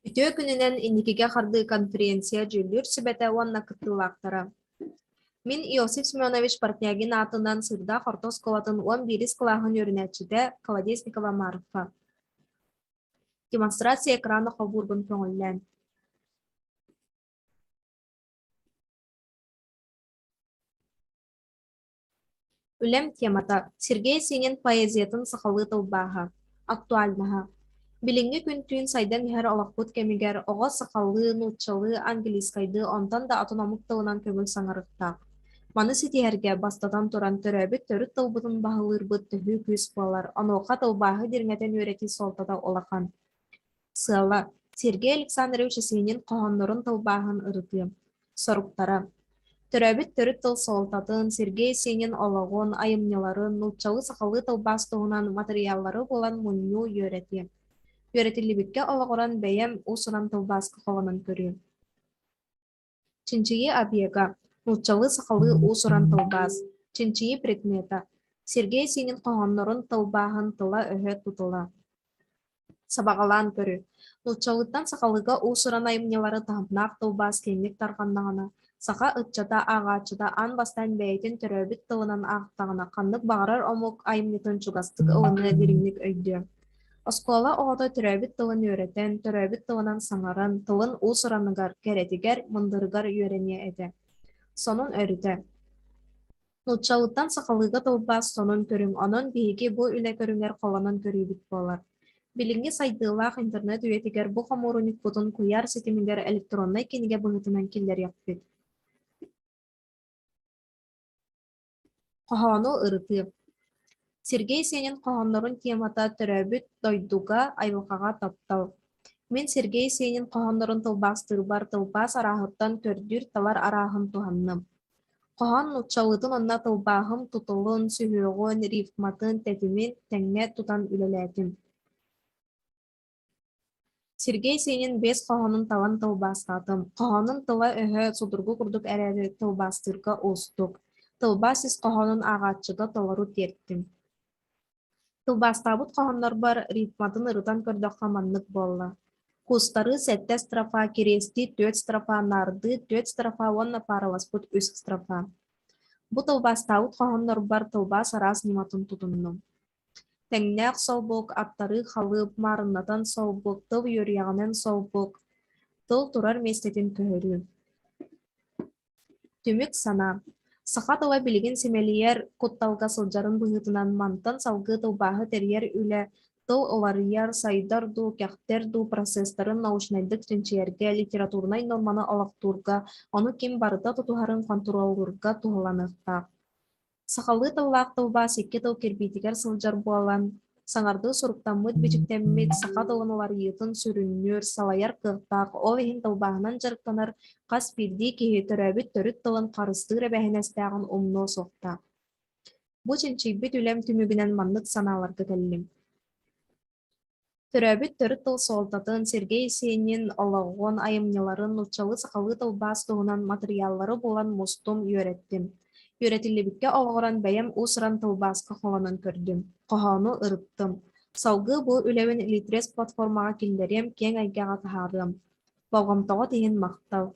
Үтүө күнүнэн Инникигэ хардыы конференция дьүүллүүр сүбэтэ уонна кыттыылаахтара. Мин Иосиф Семенович Портнягин аатынан Сыырдаах орто оскуолатын 11-ис кылааһын үөрэнээччитэ Колодезникова Марфа. Демонстрация экрана холбуурбун көҥүллээн. Үлэм темата: Сергей Есенин поэзиятын сахалыы тылбааһа, актуальноһа. Билиҥҥи күн-түүн сайдан иһэр олохпут кэмигэр оҕо сахалыы, нууччалыы, английскайдыы онтон да атын омук тылынан көҥүл саҥарыахтаах. Маны ситиһэргэ, бастатан туран, төрөөбүт төрүт тылбытын баһылыырбыт төһүү күүс буолар, онуоха тылбааһы дириҥэтэн үөрэтии суолтата улахан. Сыала: Сергей Александрович Есенин хоһооннорун тылбааһын ырытыы. Соруктара: Төрөөбүт төрүт тыл суолтатын, Сергей Есенин олоҕун, айымньыларын, нууччалыы-сахалыы тылбаас туһунан матырыйааллары булан мунньуу, үөрэтии. Үөрэтиллибиккэ олоҕуран бэйэм уус-уран тылбааска холонон көрүү. Чинчийии объега: нууччалыы-сахалыы уус-уран тылбаас. Чинчийии предмета: Сергей Есенин хоһооннорун тылбааһын тыла-өһө тутула. Сабаҕалаан көрүү: нууччалыыттан сахалыыга уус-уран айымньылары таһымнаах тылбаас киэҥник тарҕаннаҕына, саха ыччата, ааҕааччыта аан бастаан бэйэтин төрөөбүт тылынан аахтаҕына ханнык баҕарар омук айымньытын чугастык ылыныа, дириҥник өйдүө. Оскуола оҕото төрөөбүт тылын үөрэтэн, төрөөбүт тылынан саҥаран, тылын уус-ураныгар, кэрэтигэр, мындырыгар үөрэниэ этэ. Сонун өрүтэ. Нууччалыттан сахалыыга тылбаас сонун көрүҥ, онон биһиги бу үлэ көрүҥэр холонон көрүүбүт буолар. Билиҥҥи сайдыылаах интернет үйэтигэр бу хомуурунньукпутун куйаар ситимигэр электроннай кинигэ быһыытынан киллэриэхпит. Хоһоону ырытыы. Сергей Есенин хоһооннорун темата төрөөбүт дойдуга, айылҕаҕа таптал. Мин Сергей Есенин хоһооннорун тылбаастыырбар тылбаас арааһыттан көрдүүр-талар арааһын туһанным. Хоһоон нууччалыытын уонна тылбааһым тутулун, сүһүөҕүн, рифматын, тэтимин тэҥҥэ тутан үлэлээтим. Сергей Есенин биэс хоһоонун талан тылбаастаатым. Хоһоонун тыла-өһө судургу курдук эрээри тылбаастыырга уустук. Тылбаас ис хоһоонун ааҕааччыга толору тиэртим. Тылбаастаабыт хоһооннорбор рифматын ырытан көрдөххө маннык буолла: Кустары сэттэ строфа, кириэстии түөрт строфа, наардыы түөрт строфа уонна паараласпыт үс строфа. Бу тылбаастаабыт хоһооннорбор тылбаас араас ньыматын тутуннум. Тэҥнээх солбук, аттарыы халыып, маарыннатан солбук, тыл үөрүйэҕинэн солбук, тыл турар миэстэтин көһөрүү. Түмүк санаа. Саха тыла билигин симэлийэр кутталга сылдьарын быһыытынан мантан салгыы тылбааһы тэрийэр үлэ тыл уларыйар, сайдар дуу, кэхтэр дуу процесстарын научнайдык чинчийэргэ, литературнай нуорманы олохтуурга, ону ким барыта тутуһарын хонтуруоллуурга туһуланыахтаах. Сахалыы тыллаах тылбаас икки тыл кирбиитигэр сылдьар буолан, саҥардыы суруктаммыт-бичиктэммит саха тылын уларыйыытын сүрүннүүр, салайар кыахтаах, ол иһин тылбааһынан дьарыктанар хас биирдии киһи төрөөбүт төрүт тылын харыстыыр эбээһинэстээҕин умнуо суохтаах. Бу чинчийбит үлэм түмүгүнэн маннык санааларга кэллим. Төрөөбүт төрүт тыл суолтатын, Сергей Есенин олоҕун, айымньыларын, нууччалыы-сахалыы тылбаас туһунан матырыйааллары булан мустум, үөрэттим. Үөрэтиллибиккэ олоҕуран бэйэм уус-уран тылбааска холонон көрдүм, хоһоону ырыттым. Салгыы бу үлэбин Литрес платформаҕа киллэриэм, киэҥ эйгэҕэ таһаарыам. Болҕомтоҕут иһин махтал.